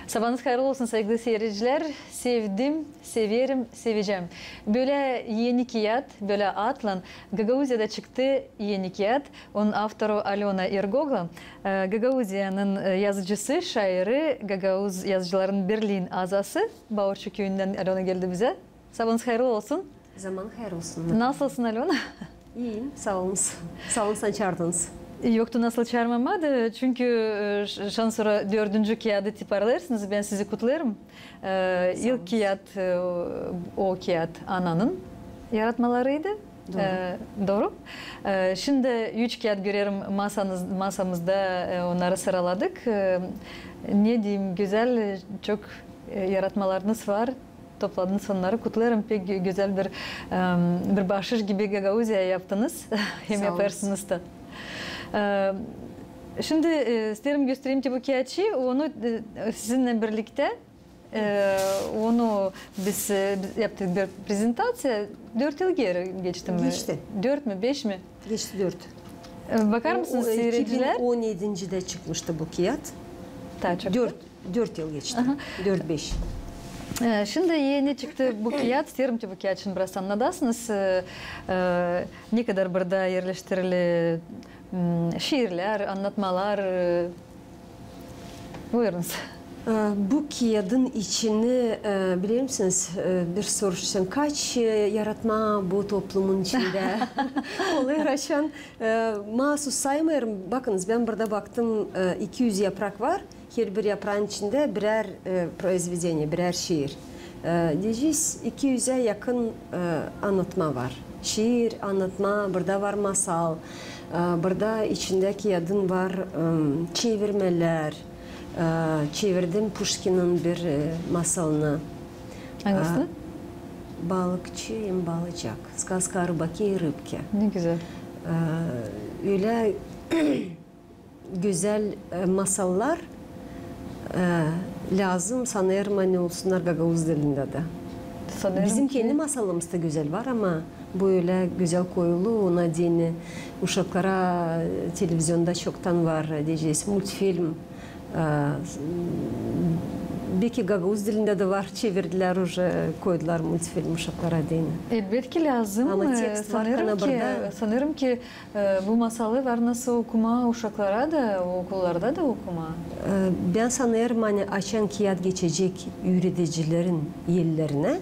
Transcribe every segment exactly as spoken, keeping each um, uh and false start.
Sabaanız hayırlı olsun, saygılı siiredicilär. Sevdim, severim, sevecäm. Bölä eni kiyat, bölä adlan Gagauziyada çıktı eni kiyat. Onun avtoru Alöna İrgogla, e, Gagauziyanın, e, yazıcısı, şairi, gagauz yazıcıların birliin azası. Baurçu küüyündän Alöna geldi bizä. Sabaanız hayırlı olsun. Zaman hayır olsun. Nasılsın, Alöna? İyiyim, saa olun. Saa olun, sän çaardınız. Yoktu nasıl çaarmamaa da, çünkü, e, ş-, şansora dördüncü kiyadı tiparlêêrsınız, bän sizi kutlêêrım. E, ilk kiyat, e, o, o kiyat ananın yaratmalarıydı. Dooru. E, dooru. E, şindi üç kiyat görerim masanız-, masamızda, e, onnarı sıraladık. E, ne deyim, gözäl, e, çok, e, yaratmalarınız var. Topladınız onnarı. Kutlêêrım, pek gö-, gözäl bir, em, bir baaşış gibi Gagauziyaya yaptınız. Hem yapêrsınız da. E, şindi, e, isteerim göstereyim te bu kiyatçı, onu, e, sizinnän birliktä, e, onu biz, e, biz yaptık bir prezentaţiya. Dört yıl geeri geçti mi? Geçti. Dört mü, beş mi? Geçti dört. E, bakar mısınız, siiredicilär? O, o, iki bin on edincide çıkmıştı bu kiyat. Taa çok. Dört. Dört yıl geçti. Aha. Dört-beş. E, şindi eni çıktı bu kiyat. İsteerim te bu kiyat için biraz annadasınız. E, e, ne kadar burada erleştirili, m, şiirlär, annatmalar. E, buyurunuz. E, bu kiyadın içini, e, biler misiniz, e, bir soruş için, kaç, e, yaratma bu toplumun içindä olêr, açan, e, maasus saymêêrım. Bakınız, bän burada baktım, e, iki üz yaprak var. Herbir yapraan içindä birär, e, произведение, birär şiir. E, deyecez, iki üzä yakın, e, annatma var. Şiir, annatma, burada var masal. E, burada içindä kiyadın var, e, çevirmelär. E, çevirdim Puşkinin bir, e, masalını. Angısını? E, Balıkçı hem balıcak. Сказка о рыбаке и рыбке. Ne gözäl. E, ölä gözäl, e, masallar, e, lääzım, sanêrım, ani olsunnar gagauz dilindä dä. Bizim kendi masalımız da gözäl var, ama bu ölä gözäl koyulu, ona deyni uşaklara, e, televizionda çoktan var, e, deyecez, multfilm. E, beki gagauz dilindä dä var, çevirdilär, uje koydular multfilm uşaklara deyni. Elbetki lääzım. Ama, e, tekst var, sanêrım ki, sanêrım ki, E, bu masalı var nasıl okumaa uşaklara da, okullarda da okumaa. E, bän sanêrım, ani açan kiyat geçecek üüredicilerin ellerinä,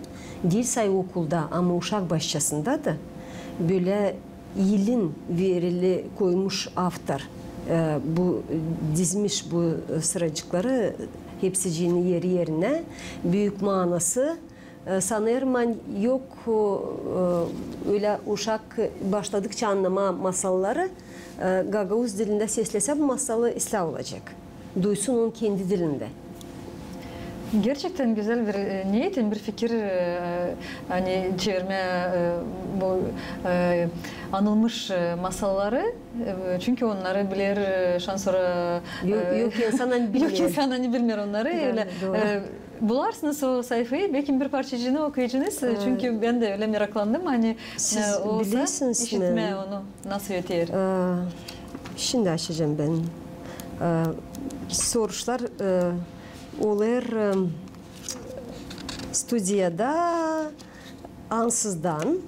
diil say okulda, ama uşak başçasında da, bölä elin verili koymuş avtor, e, bu, dizmiş bu sıracıkları, hepsicini eri-erinä, büük maanası, E, sanêrım, ani yok, e, ölä uşak başladıkça annamaa masalları, e, gagauz dilindä seslesä bu masalı, islää olacek. Duysun onu kendi dilindä. Gerçektän gözäl bir, e, niyetin, bir fikir, e, ani çevirmää, e, bu, e, anılmış, e, masalları, e, çünkü onnarı biler, e, şansora, e, yok insan ani bilmeer. Yok insan ani bilmeer onnarı. Dooru. Bularsınız o sayfayı, beki bir parçacıını okuyacınız, e, çünkü bän dä ölä meraklandım, ani, e, olsa işitmää onu nasıl öter. E, şindi açacam bän. E, soruşlar, e, olêr, e, studiyada ansızdan,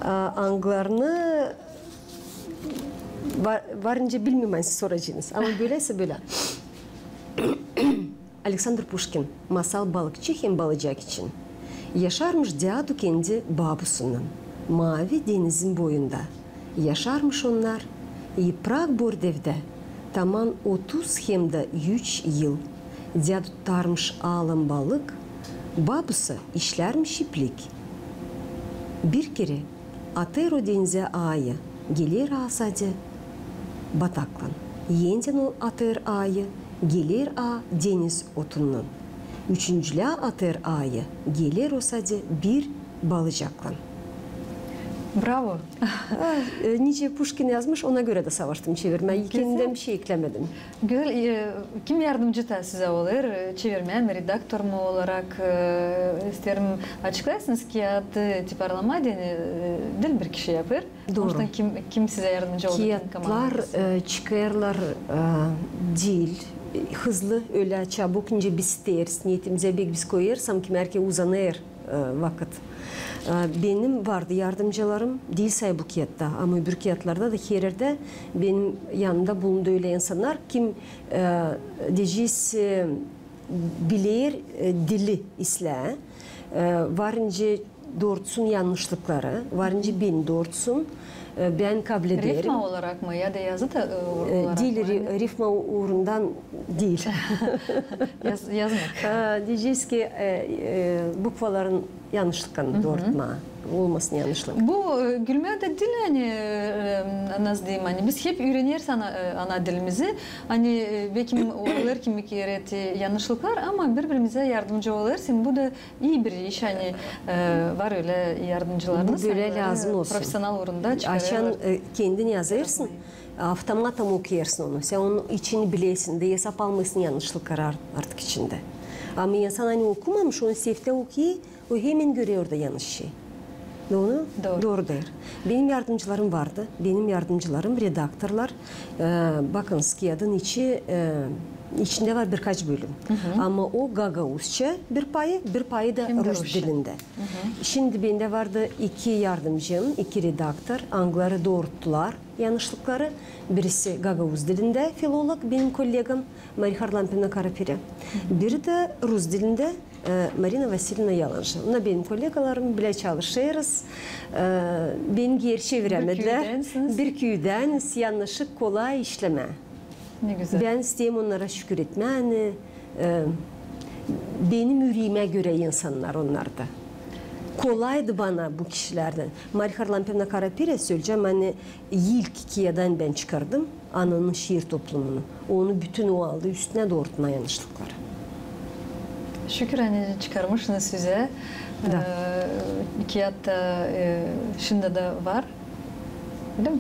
e, angılarını var, varınca bilmeerim, ani siz soracınız, ama bölä sä bölä. Aleksandr Puşkin. Masal balıkçı hem balıcak için. Yaşarmış dädu kendi babusunnan maavi denizin boyunda. Yaşarmış onnar iprak bordevdä taman otuz hem dä üç yıl. Dädu tutarmış aalan balık, babusa işlärmiş iplik. Bir kerä atêr o denizä aayı, geler aa sade bataklan. Endän o atêr aayı, geler aa deniz otunnan. Üçüncülää atêr aayı, geler o sade bir balıcaklan. Bravo! E, nicä Puşkin yazmış, ona görä dä savaştım çevirmää. Kendimdän bişey eklämedim. Gözäl, e, kim yardımcı taa sizä olêr, e, çevirmää mi, redaktor mu olarak, e, isteerim açıklaysınız, kiyatı tiparlamaa deyni, e, diil bir kişi yapêr. Dooru. Onuştan kim, kim sizä yardımcı olêr, kim komandanız? Kiyatlar, e, çıkêrlar, e, diil, hızlı, ölä çabuk, nicä biz isteeriz, niyetimizä bek biz koyêrız, ama kim erkän uzanêr, e, vakıt. E, benim vardı yardımcılarım, diil say bu kiyatta, ama öbür kiyatlarda da, her erdä benim yanımda bulundu ölä insannar, kim, e, deyecez, e, biler, e, dili islää, e, var nicä doortsun yannışlıkları, var nicä beni doortsun, e, bän kablederim. Rifma olarak mı ya da yazı da, e, E, olarak diil mı? Ri-, rifma uurundan diil. Yaz-, yazmak. E, deyecez ki, e, e, bukvaların yannışlıklarını doortmaa. Olmasın yannışlık. Bu, e, gülmää dä diil, ani, e, nasıl deyim, ani biz hep üüreneriz ana, e, ana dilimizi. Ani, e, bekim olêr kimi kerä yannışlıklar, ama biri-birimizä yardımcı olêrız. Bu da ii bir iş, ani, e, var ölä yardımcılarınız, bu bölä lääzım olsun. Profesional uurunda çıkarêrlar. Açan, e, kendin yazêrsın, avtomatom okuyêrsın onu. Sän onun için bilersin, da esap almêêrsın yannışlıkları ar-, artık içindä. Ama insan, ani okumamış, onu seftä okuyêr, o hemen görer orada yannış şey. Dooru? Dooru. Dooru deer. Benim yardımcılarım vardı. Benim yardımcılarım redaktorlar. E, bakınız, kiyadın içi, e, içindä var birkaç bölüm. Ama o gagauzça bir payı, bir payı da rus dilindä. Şindi bendä vardı iki yardımcım, iki redaktor, angıları doorttular yannışlıkları. Birisi gagauz dilindä filolog, benim kollegam Mariya Harlampevna Karapirä. Biri dä rus dilindä, e, Marina Vasilyevna Yalancı. Onnar benim kollegalarım, bilä çalışêrız. E, beni geeri çeviremedilär. Bir küüdänsiniz. Bir küüdäniz, yannışlık kolay işlemää. Ne gözäl. Bän isteerim onnara şükür etmää, ani, e, benim üreemä görä insannar onnar da. Kolaydı bana bu kişilerdän. Mariya Harlampevna Karapirä söleyecäm, ani ilk kiyadan bän çıkardım ananın şiir toplumunu. Onu bütün o aldı üstünä doortmaa yannışlıkları. Şükür, ani çıkarmışsınız siz. Da. E, kiyat da, e, şindi dä var. Öylä mi?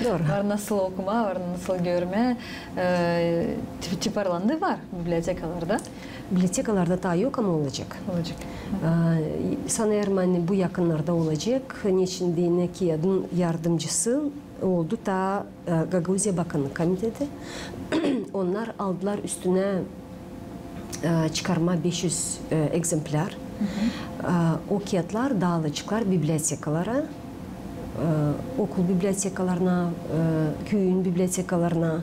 Dooru. Var nasıl okumaa, var nasıl görmää. E, tip-, tiparlandı, var bibliotekalarda. Bibliotekalarda taa yok, ama olacek. Olacek. E, sanêrım, ani bu yakınnarda olacek. Neçin deyni kiyadın yardımcısı oldu taa, e, Gagauziya Bakannık komiteti. Onnar aldılar üstünä, e, çıkarmaa beş üz, e, ekzemplär. E, o kiyatlar daalaceklar bibliotekalara, e, okul bibliotekalarına, e, küüyün bibliotekalarına.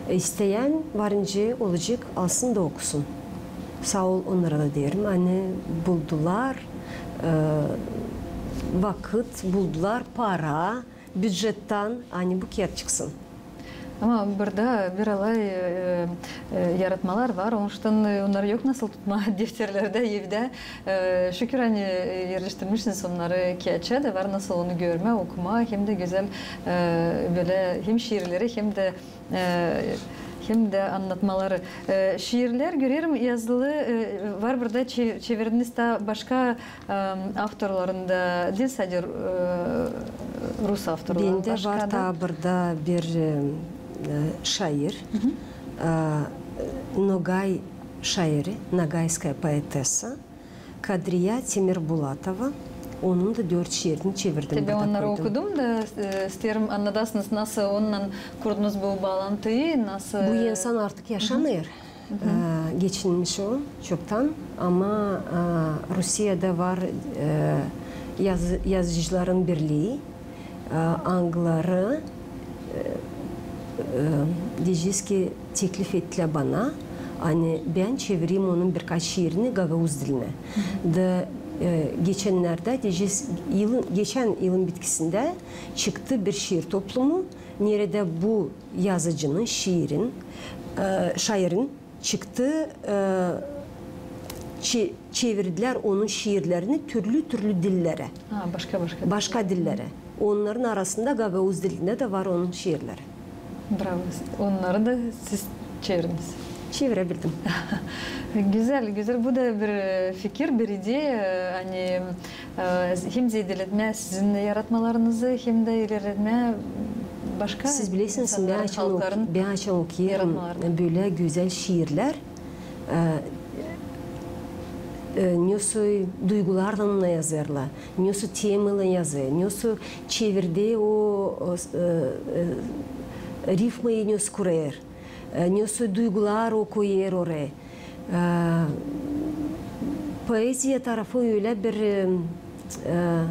E, isteyän var nicä olacek, alsın da okusun. Saa ol onnara da deerim, ani buldular, e, vakıt, buldular para, bücettän, ani bu kiyat çıksın. Ama burada bir alay, e, e, yaratmalar var, onuştan, e, onnarı yok nasıl tutmaa defterlerdä, evdä. E, şükür, ani, e, erleştirmişsiniz onnarı kiyatça da, var nasıl onu görmää, okumaa, hem dä gözäl, e, bölä hem şiirleri, hem dä, e, hem dä annatmaları. E, şiirlär, görerim, yazılı, e, var burada çe-, çevirdiniz taa başka, e, avtorların da, diil sade, e, rus avtorların. Bendä var taa burada bir, e, e, şair, e, nogay şairi, ногайская поэтесса Кадрия Темирбулатова. Onun da dört şiirini çevirdim, burada koydum. Tabii, onnarı okudum da, e, isteerim annadasınız, nasıl onunnan kurdunuz bu baalantıyı, nasıl... Bu insan artık yaşamêêr. E, geçinmiş o çoktan, ama, e, Rusiyada var, e, yaz-, yazıcıların birlii, e, angıları, e, e, deyecez ki, teklif ettilär bana, ani bän çevireyim onun birkaç şiirini gagauz dilinä. Da, e, geçennerdä, deyecez, yılın, geçän yılın bitkisindä çıktı bir şiir toplumu, neredä bu yazıcının, şiirin, e, şairin çıktı, e, çe-, çevirdilär onun şiirlerini türlü-türlü dillerä. Ha, başka-başka. Başka dillerä. Onnarın arasında gagauz dilindä dä var onun şiirleri. Bravo. Onnarı da siz çevirdiniz. Çevirebildim. Gözäl, gözäl. Bu da bir, e, fikir, bir ideya, e, ani E, hem zeedeletmää sizin yaratmalarınızı, hem dä ilerletmää başka insanların, halkların yaratmalarını. Siz bilersiniz, bän açan okuyêrım bölä gözäl şiirlär, e, e, nesoy duygularlan yazêrlar, nesoy temaylan yazêr, nesoy çevirdä o, o, e, e, rifmayı nesoy kurêr. E, nesoy duygular okuyêr orayı. E, poeziya tarafı ölä bir, e, e,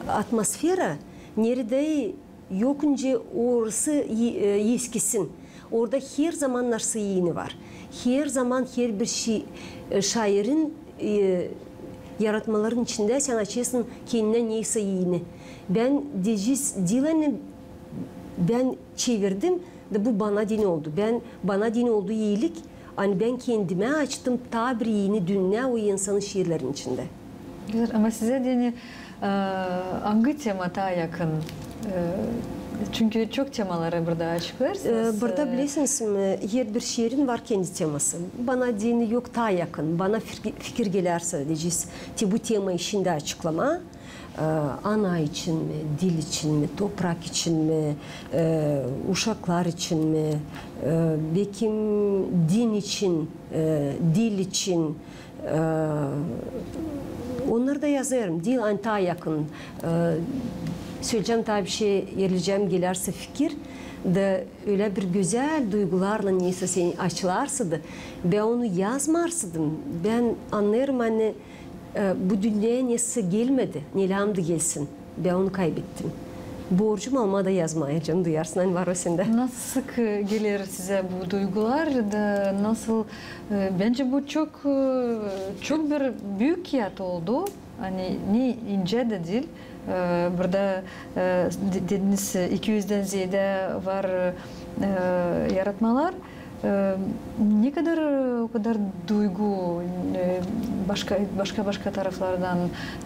atmosfera, neredä yok nicä orası e, eskisin. Orada her zaman nasıl eni var. Her zaman her bir şi-, e, şairin e, yaratmaların içindä sän açêrsın kendinä neysä eni. Bän deyecez diil, ani bän çevirdim da bu bana deyni oldu. Bän, bana deyni oldu iilik, ani bän kendimä açtım taa bir eni dünnä o insanın şiirlerin içindä. Gözäl, ama sizä deyni, e, angı tema taa yakın? E, çünkü çok temaları burada açıklêêrsınız. E, burada, e, bilersiniz mi, her bir şiirin var kendi teması. Bana deyni yok taa yakın. Bana fikir, fikir gelärsä deyecez, te bu tema içindä açıklama. E, ana için mi, dil için mi, toprak için mi, e, uşaklar için mi, e, bekim din için, e, dil için, e, onnarı da yazêrım. Diil, ani taa yakın. E, söleyecäm taa bir şey, erlecäm gelärsä fikir, da ölä bir gözäl duygularlan neysä sän açılarsın da, bän onu yazmarsaydım, bän annêêrım, ani e, bu dünneyä neysä gelmedi, ne lääzımdı gelsin. Bän onu kaybettim. Borcum almaa da yazmaa, Ercan, duyarsın, ani var o sendä. Nasıl sık, e, geler sizä bu duygular da nasıl, e, bendä bu çok, e, çok bir büük kiyat oldu. Ani ne incä dä diil. E, burada, e, de-, dediniz, iki üzdän zeedä var, e, yaratmalar. E, ne kadar, e, o kadar duygu, e, başka, başka, başka taraflardan,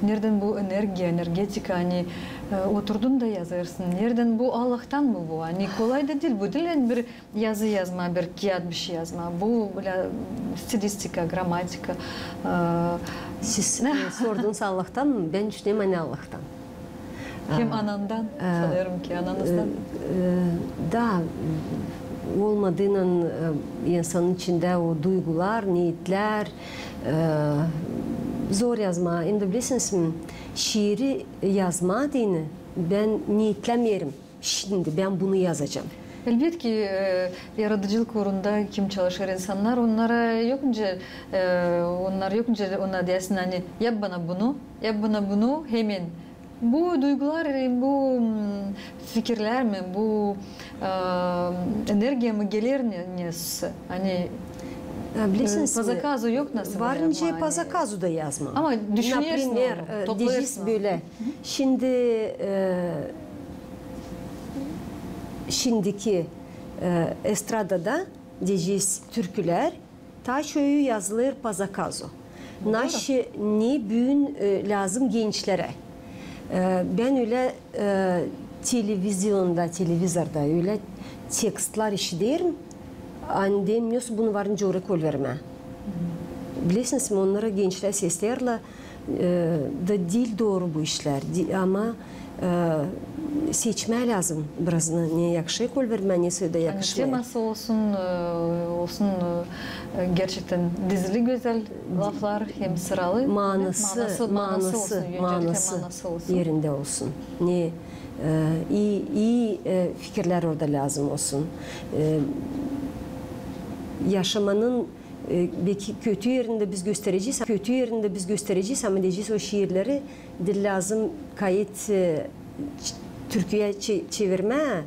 neredän bu energiya, energetika, ani, e, oturdun da yazêrsın, neredän bu, Allahtan mı bu? Ani kolay da diil, bu diil, ani bir yazı yazmaa, bir kiyat bir şey yazmaa. Bu bölä stilistika, gramatika. E, siz, e, sordunuz Allahtan mı? Bän düşünerim, ani Allahtan. Hem anandan, e, sanêrım ki, ananızdan. E, e, da, olmadıynan, e, insanın içindä o duygular, niyetlär, e, zor yazmaa. Hem dä bilersiniz mi, şiiri yazmaa deyni bän niyetlämeerim. Şindi bän bunu yazacam. Elbetki, e, yaradıcılık uurunda kim çalışêr insannar, onnara yok nicä, e, onnar yok nicä ona desin, ani yap bana bunu, yap bana bunu hemen. Bu duygular, e, bu, m, fikirlär mi, bu, e, energiya mı geler ne-, neredän? Ani, e, bilersiniz mi, po zakazu yok nasıl var nicä, po zakazu da yazmaa. Ama düşünersin, naprimer, onu, e, toplêêrsın deyecez onu bölä. Şindi, e, şindiki, e, estradada deyecez türkülär taa çoyu yazılêr po zakazu. Naşı ne büün, e, lääzım gençlerä. E, bän ölä, e, televizionda, televizorda ölä tekstlar işiderim, ani deerim, nesoy bunu var nicä oraya koyuvermää. Bilersiniz mi, onnara gençlär sesleerlär, e, da diil dooru bu işlär. Di-, ama, e, seçmää lääzım birazını, ne yakışêr koyuvermää, nesoy da yakışmêêr. Ani teması olsun, e, olsun, e, gerçektän dizili gözäl laflar, hem sıralı, maanası, maanası, maanası olsun, öncelikle maanası olsun. Yerindä olsun. Ne, e, ii, ii, e, fikirlär orada lääzım olsun. E, yaşamanın E, beki kötü erini dä biz gösterecez, kötü erini dä biz gösterecez, ama deyecez, o şiirleri diil lääzım kayıt, e, ç-, türküyä çe-, çevirmää.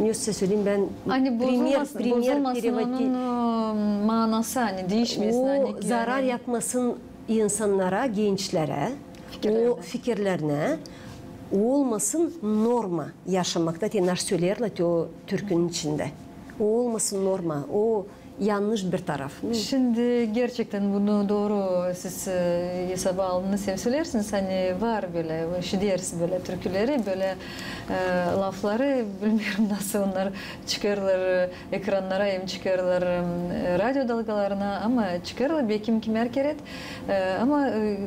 Nesoy söleyim bän, ani primer, bozulmasın, primer bozulmasın perevodi-, onun, e, maanası, ani diişmesin, o ani zarar yapmasın insannara, gençlerä, fikirlerinä, o fikirlerinä, olmasın norma yaşamakta, te naş söleerlär te o türkünün içindä. O olmasın norma, o yannış bir taraf. Şindi gerçektän bunu dooru siz, e, esaba aldınız hem söleersiniz, ani var bölä, işidersiniz bölä türküleri, bölä, e, lafları, bilmeerim nasıl onnar çıkêrlar, e, ekrannara hem çıkêrlar, e, radio dalgalarına, ama çıkêrlar, bekim kimär kerä, e, ama, e,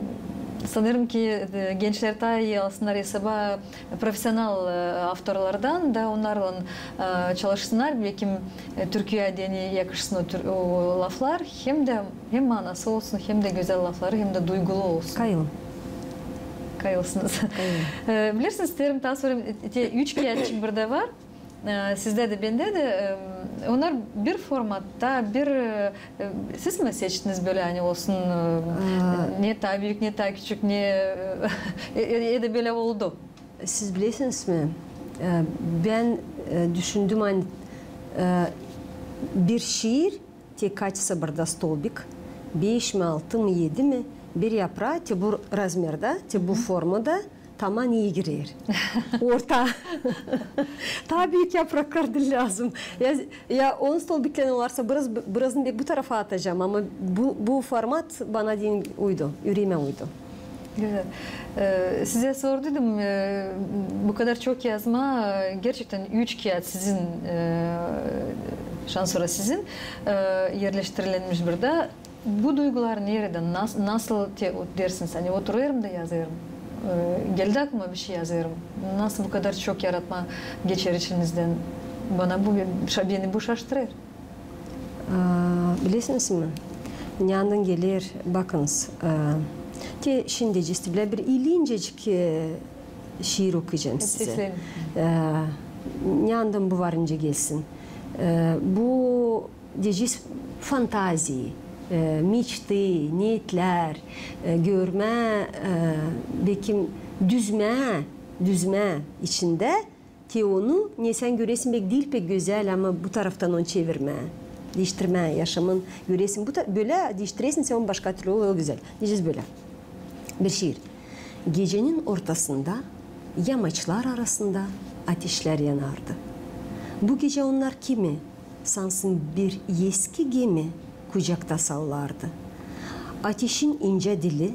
sanêrım ki, e, gençlär taa ii alsınnar esaba profesional, e, avtorlardan da onnarlan, e, çalışsınnar, bekim, e, türküyä deyni yakışsın o tür-, o laflar, hem dä, hem maanası olsun, hem dä gözäl lafları, hem dä duygulu olsun. Kayılım. Kayılsınız. Kayılım. E, bilersiniz, isteerim taa sorayım, e, te üç kiyatçık burada var. E, sizdä dä, bendä dä, e, Onnar bir formatta, bir, e, siz mi seçtiniz bölä, ani olsun, e, ne taa büük, ne taa küçük, ne, e, e, e, da bölä oldu? Siz bilersiniz mi, e, bän, e, düşündüm, ani, e, bir şiir, te kaçsa burada stolbik, beş mi, altı mı, edi mi, bir yapraa, te bu razmerdä, te bu formada, taman ii girer. Orta. Taa büük yapraklar diil lääzım. Ya, ya on stolbiklerin olarsa, biraz, birazını bek bu tarafa atacam, ama bu, bu format bana deyni uydu, üreemä uydu. Gözäl. E, sizä sorduydum, e, bu kadar çok yazma, e, gerçektän üç kiyat sizin, e, şansora sizin, e, erleştirilenmiş burada. Bu duygular neredän, nas-, nasıl te, o, dersiniz, ani oturêrım da yazêrım, e, geldi aklıma bir şey, yazêrım. Nasıl bu kadar çok yaratma geçer içinizdän? Bana bu, şa-, beni bu şaştırêr. Aa, bilersiniz mi, neyandan geler, bakınız, aa, te şindicik, te bölä bir ilincecik, e, şiir okuyacam sizä. Seslenin. Aa, neyandan bu var nicä gelsin? Aa, bu deyecez fantaziya, e, meçtı, niyetlär, e, görmä, e, bekim düzmä, düzmä içindä, te onu, ne sän göresin, beki diil pek gözäl, ama bu taraftan onu çevirmä, diiştirmä, yaşamın göresin. Bu ta-, bölä diiştiresin sän onu, başka türlü o gözäl. Deyecez bölä. Bir şiir. Gecenin ortasında, yamaçlar arasında ateşlär yanardı. Bu gecä onnar kimi, sansın bir eski gemi kucakta sallardı. Ateşin incä dili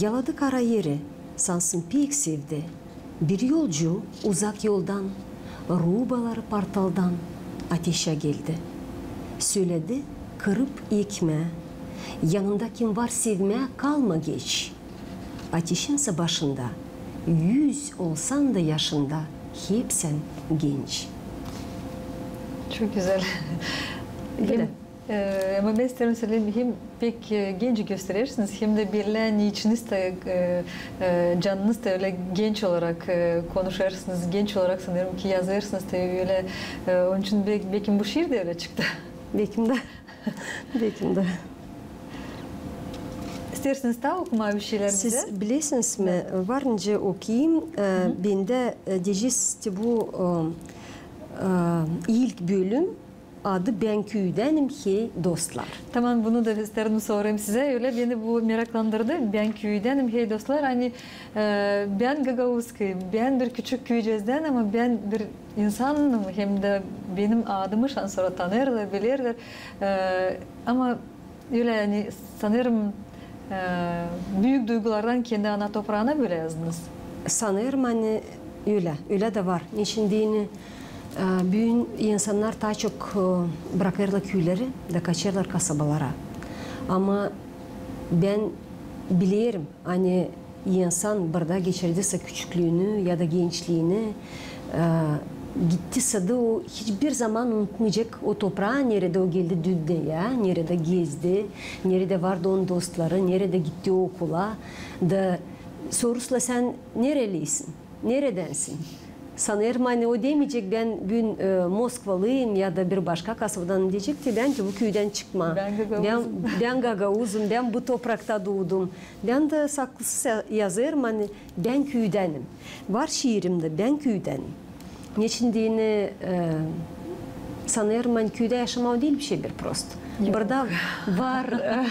yaladı kara eri, sansın pek sevdi. Bir yolcu uzak yoldan, rubaları partaldan ateşä geldi. Söledi: kırıp ekmä, yanında kim var sevmää, kalma geç. Ateşinsä başında üz olsan da yaşında, hep sän genç. Çok gözäl. Bölä. Hem, e, ama bän isteerim söleyim, hem pek, e, genç gösterersiniz, hem dä bellä, ani içiniz dä, e, e, canınız da ölä genç olarak, e, konuşêrsınız, genç olarak sanêrım ki yazêrsınız da ölä, e, onun için be-, bekim bu şiir dä ölä çıktı. Bekim dä. Bekim dä. İsteersiniz taa okumaa bir şeylär bizä? Siz bilersiniz mi, var nicä okuyayım, e, bendä, e, deyecez, te bu, e, e, ilk bölüm, adı "Bän küüdänim, hey dostlar". Tamam, bunu da isteerim sorayım sizä. Ölä beni bu meraklandırdı. "Bän küüdänim, hey dostlar". Ani, e, bän gagauzkayım, bän bir küçük küücezdän, ama bän bir insanım, hem dä benim adımı şansora tanırlar, bilärlär. E, ama ölä, ani, sanêrım, e, büük duygulardan kendi ana topraana bölä yazdınız. Sanêrım, ani, ölä, ölä dä var. Neçin deyni, e, büün insannar taa çok, e, brakêrlar küüleri da kaçêrlar kasabalara. Ama bän bilerim, ani insan burada geçirdisä küçüklüünü ya da gençliini, e, gittisä dä, o hiçbir zaman unutmayacek o topraa, neredä o geldi dünneyä, neredä gezdi, neredä vardı onun dostları, neredä gitti okula. Da sorusla: "Sän nereliysin? Neredänsin?" Sanêrım, ani o demeyecek: "Bän büün, e, moskvalıyım ya da bir başka kasabadan", deyecek te: "Bän te bu küüdän çıkma. Bän gagauzum. Bän, bän gagauzum, bän bu toprakta duudum." Bän dä saklısı ya-, yazêrım, ani "Bän küüdänim". Var şiirimdä "Bän küüdänim". Neçin deyni, e, sanêrım, ani küüdä yaşamaa diil bir şey bir prost. Yok. Burada var, e,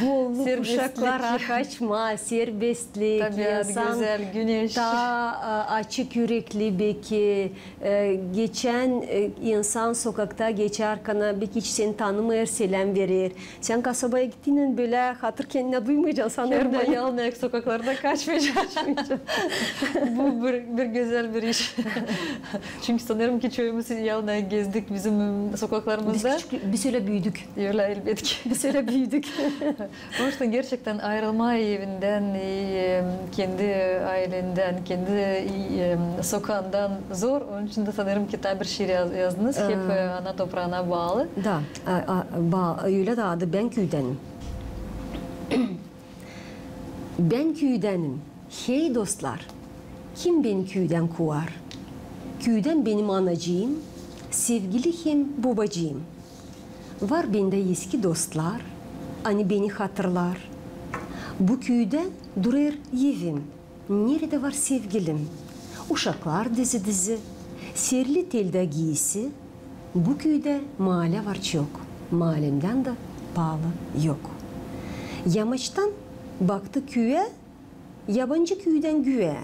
bolluk, uşaklara kaçma, serbestlik, tabiat insan gözäl, güneş. Taa, e, açık ürekli beki, e, geçän, e, insan sokakta geçärkana beki hiç seni tanımêêr, selâm verer. Sän kasabaya gittiynän bölä hatır kendinä duymayacan, sanêrım. Hem dä yalın ayak sokaklarda kaçmayacan. Bu bir, bir gözäl bir iş. Çünkü sanêrım ki çoyumuz yalın ayak gezdik bizim sokaklarımızda. Biz küçük, biz ölä büüdük. Ölä, elbetki. Biz ölä büüdük. Onun için gerçektän ayırılmaa evindän, e, kendi aylendän, kendi, e, sokaandan zor. Onun için dä sanêrım ki taa bir şiir yaz-, yazdınız. Hep, e, ana topraana baalı. Da, a, a, ba-, ölä dä adı "Bän küüdänim". Bän küüdänim, hey dostlar, kim beni küüdän kuvar? Küüdän benim anacıım, Sevgili hem bobacıım. Var bendä eski dostlar, ani beni hatırlar. Bu küüdä durêr evim, neredä var sevgilim. Uşaklar dizi-dizi, serili teldä giisi. Bu küüdä maalä var çok, maalämdän dä paalı yok. Yamaçtan baktı küüyä, yabancı küüdän güvä.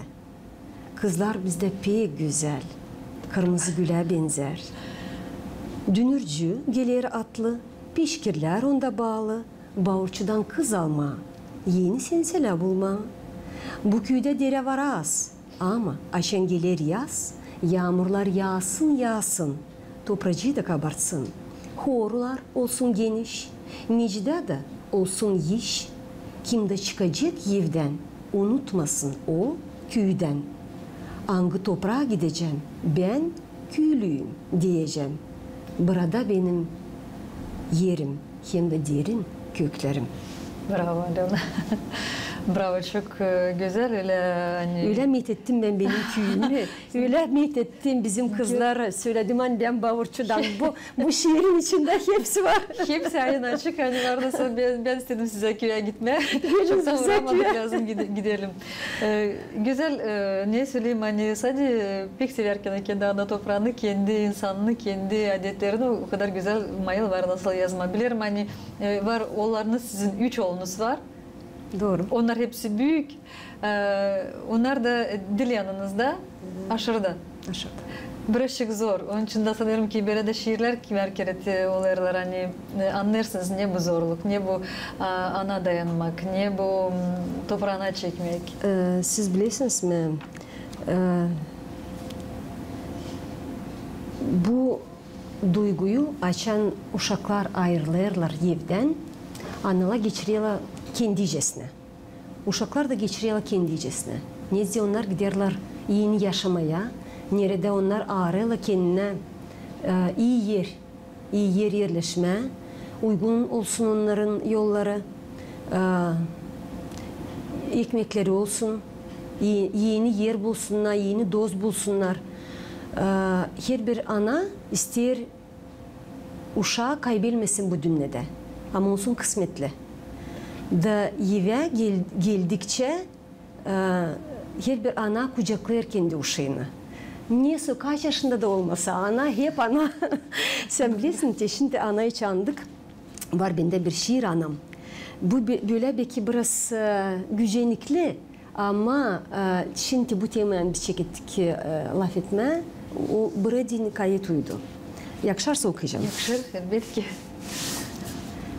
Kızlar bizdä pek gözäl, kırmızı gülä benzär. Dünürcü geler atlı, peşkirlär onda baalı, baurçudan kız almaa, eni senselä bulmaa. Bu küüdä derä var az, ama açan geler yaz, yaamurlar yaasın, yaasın, topracıı da kabartsın. Horular olsun geniş, mecda da olsun iş. Kim dä çıkacek evdän, unutmasın o küüdän. Angı topraa gidecäm, bän küülüyüm deyecäm. Burada benim erim, hem dä derin köklerim. Bravo, Alöna. Bravo, çok, e, gözäl, ölä, ani... Ölä methettim bän benim küüyümü. Ölä methettim bizim kızlara, söledim, ani bän baurçudan. Bu, bu şiirin içindä hepsi var. Hepsi ayın açık, ani varsa bän, bän istedim sizä küüyä gitmää. Gelin bizä küüyä. Çoktan uuramadık, lääzım gide-, gidelim. E, gözäl, e, ne söleyim, ani sade, e, pek severkän kendi ana topraanı, kendi insanını, kendi adetlerini o kadar gözäl mayıl var nasıl yazmaa. Bilerim, ani, e, var, olarınız, sizin üç oolunuz var. Dooru. Onnar hepsi büük. E, onnar da, e, diil yanınızda, aşırıda. Aşırıda. Birazçık zor. Onun için dä sanêrım ki, bölä dä şiirlär kimär kerä olêrlar, ani, e, annêêrsınız, ne bu zorluk, ne bu, a, ana dayanmak, ne bu, m, topraana çekmäk. E, siz bilersiniz mi, e, bu duyguyu, açan uşaklar ayırılêrlar evdän, analar geçirerlär kendicesinä. Uşaklar da geçirerlär kendicesinä. Neredä onnar giderlär eni yaşamaya, neredä onnar aarêêrlar kendinä, e, ii er, ii er erleşmää, uygun olsun onnarın yolları, e, ekmekleri olsun, e-, eni er bulsunnar, eni dost bulsunnar. E, herbir ana isteer uşaa kaybelmesin bu dünnedä, ama olsun kısmetli. Da evä gel-, geldikçä, e, herbir ana kucaklêêr kendi uşaanı. Nesoy kaç yaşında da olmasa, ana hep ana. Sän bilersin, te şindi ana için andık. Var bendä bir şiir anam. Bu bö-, bölä beki biraz, e, gücenikli, ama, e, şindi bu temayı biz çekettik, e, lafetmää, o burada nikayet uydu. Yakışarsa okuyacam. Yakışır, elbetki.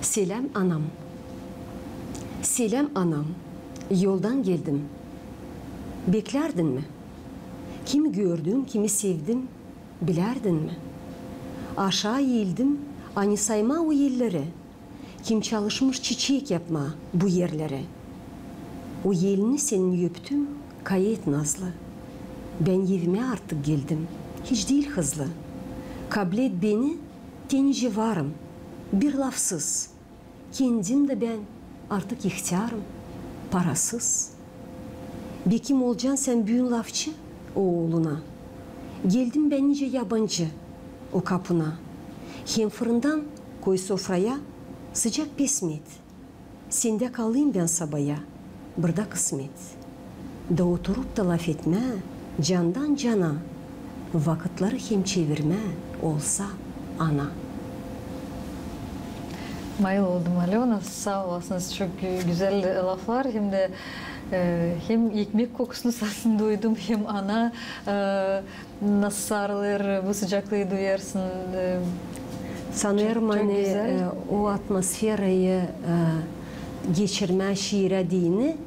Seläm, anam. Seläm, anam. Yoldan geldim. Beklärdin mi? Kimi gördüm, kimi sevdim, bilärdin mi? Aşaa eeldim, ani saymaa o elleri, kim çalışmış çiçek yapmaa bu erleri. O elini senin öptüm, kayıt nazlı. Bän evimä artık geldim, hiç diil hızlı. Kablet beni, te nicä varım, bir lafsız. Kendim dä bän artık ihtärım, parasız. Bekim olcan sän büün lafçı o ooluna. Geldim bän nicä yabancı o kapuna. Hem fırından koy sofraya sıcak pesmet. Sendä kalayım bän sabaya, burada kısmet. Da oturup da lafetmää candan cana, vakıtları hem çevirmää olsa ana. Mayıl oldum, Alöna, saa olasınız, çok gü-, gözäl laflar, hem dä, e, hem ekmek kokusunu sasını duydum, hem ana, e, nasıl sarılêr, bu sıcaklıı duyêrsın. E, sanêrım, çok, çok ani, gözäl. E, o atmosferayı, e, geçirmää şiirä deyni,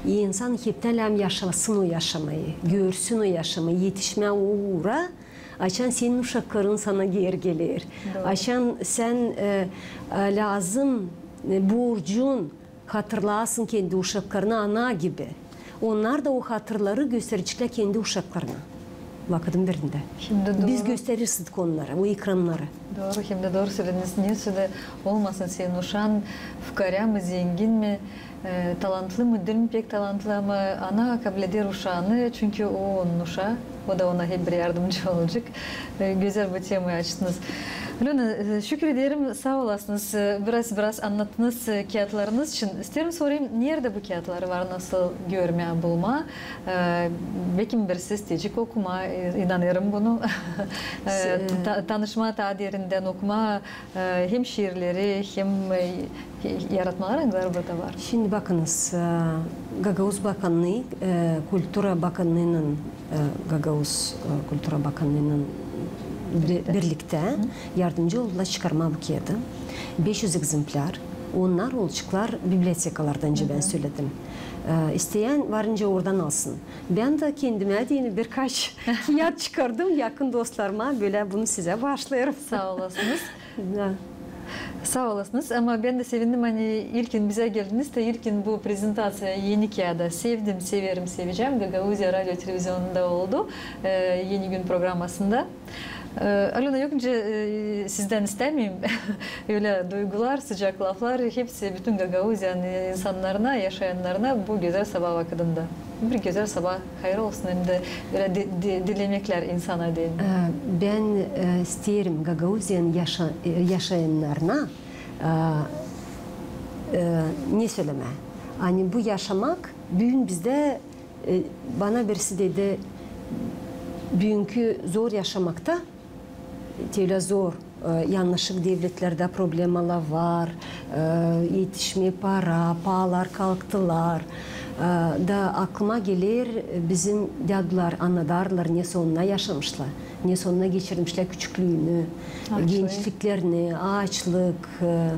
insan heptän lääm yaşasın o yaşamayı, görsün o yaşamayı, etişmää o uura, açan senin uşakların sana geer geler. Dooru. Açan sän, e, e, lääzım, e, borcun, hatırlayasın kendi uşaklarını ana gibi. Onnar da o hatırları gösterecäklär kendi uşaklarına. vakıdın birindä. Biz gösterirsiz onnarı, o ekrannarı. Dooru, hem dä dooru sölediniz. Nesoy da olmasın senin uşaan, fukaarä mi, zengin mi, e, talantlı mı, diil mi pek talantlı, ama ana kableder uşaanı, çünkü o onun uşaa, o da ona hep bir yardımcı olacek. E, gözäl bu temayı açtınız. Alöna, e, şükür ederim, saa olasınız. E, biraz, biraz annattınız, e, kiyatlarınız için. İsteerim sorayım, neredä bu kiyatları var, nasıl görmää, bulmaa? E, bekim birisi isteyecek okumaa, e, inanêrım bunu. E, ta-, tanışmaa taa derindän, okumaa, e, hem şiirleri, hem, e, yaratmaları, angıları burada var. Şindi bakınız, e, Gagauz Bakannıı, e, Kultura Bakannıınnan, e, Gagauz, e, Kultura Bakannıınnan bi-, birliktä yardımcı oldular çıkarmaa bu kiyadı. Beş üz ekzemplär. Onnar olaceklar bibliotekalarda, nicä bän söledim. E, isteyän var nicä oradan alsın. Bän dä kendimä deyni birkaç kiyat çıkardım, yakın dostlarıma, bölä bunu sizä baaşlêêrım. Saa olasınız. Da. Saa olasınız. Ama bän dä sevindim, ani ilkin bizä geldiniz dä, ilkin bu prezentaţiya eni kiyada "Sevdim, severim, sevecäm" Gagauziya radio televizionunda oldu, e, Eni gün programasında. E, Alöna, yok nicä, e, sizdän istämeyim ölä duygular, sıcak laflar, hepsi bütün Gagauziyanın insannarına, yaşayannarına bu gözäl sabaa vakıdında. Bir gözäl sabaa, hayır olsun, hem dä ölä di-, di-, dilemeklär insana deyni. E, bän, e, isteerim Gagauziyanın yaşa-, e, yaşayannarına, e, e, ne sölemää? Ani bu yaşamak büün bizdä, e, bana birisi dedi, büünkü zor yaşamakta, te ölä zor, e, yannışlık devletlerdä, problemalar var, e, etişmeer para, paalar kalktılar. E, da aklıma geler, e, bizim dädular annadardılar, nesoy onnar yaşamışlar, nesoy onnar geçirmişlär küçüklüünü, gençliklerini, aaçlık, e,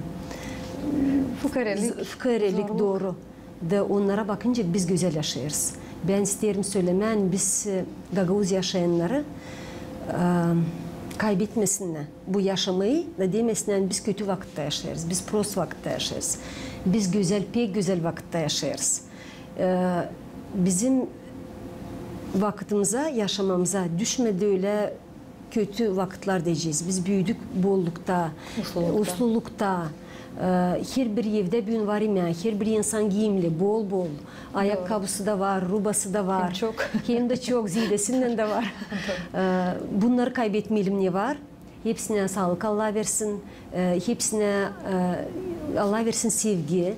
fukarelik, dooru. Da onnara bakınca biz gözäl yaşêêrız. Bän isteerim sölemää, ani biz, e, gagauz yaşayannarı, e, kaybetmesinnär bu yaşamayı, da demesinnär, ani biz kötü vakıtta yaşêêrız, biz prost vakıtta yaşêêrız. Biz gözäl, pek gözäl vakıtta yaşêêrız. E, bizim vakıtımıza, yaşamamıza düşmedi ölä kötü vakıtlar deyecez. Biz büüdük bollukta, uslulukta. E, herbir evdä büün var imää, herbir insan giimli, bol-bol. Ayakkabısı da var, rubası da var. Hem çok. Hem dä çok, ziyadesinnän dä var. E, bunnarı kaybetmeyelim, ne var. Hepsinä saalık Allah versin. E, hepsinä, e, Allah versin sevgi. E,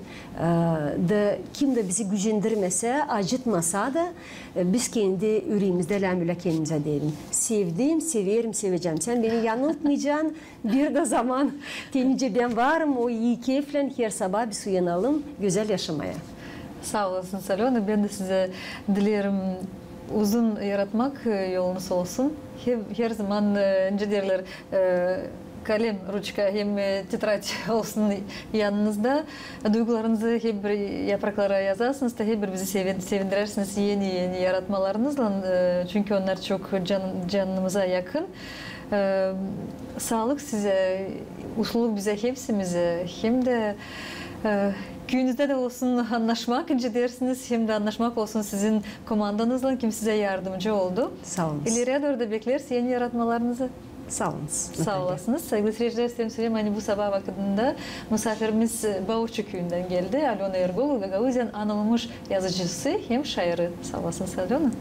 da kim dä bizi gücendirmesä, acıtmasa da, e, biz kendi üreemizdä lääm ölä kendimizä deyelim: sevdim, severim, sevecäm. Sän beni yanıltmayacan bir dä zaman. Te nicä bän varım, o ii keyflän her sabaa biz uyanalım gözäl yaşamaya. Saa olasınız, Alöna. Bän dä sizä dileerim uzun yaratmak, e, yolunuz olsun. Her, her zaman, e, nicä deerlär, e, kalem, ruçka hem, e, tetraç olsun yanınızda. Duygularınızı hep bir yapraklara yazasınız da hep bir bizi sevin-, sevindirersiniz eni-eni yaratmalarınızlan, e, çünkü onnar çok can-, canımıza yakın. E, saalık sizä, usluluk bizä hepsimizä, hem dä, e, küüyünüzdä dä olsun annaşmak, nicä deersiniz, hem dä annaşmak olsun sizin komandanızlan, kim sizä yardımcı oldu. Saa olun. İleriyä dooru da bekleriz eni yaratmalarınızı. Saa olun. Saa olasınız. Saygılı seyircilär, isteerim sölemää, ani bu sabaa vakıdında musaafirimiz Baurçu küüyündän geldi Alöna Ergogul, Gagauziyanın anılmış yazıcısı hem şairi. Saa olasınız, Alöna.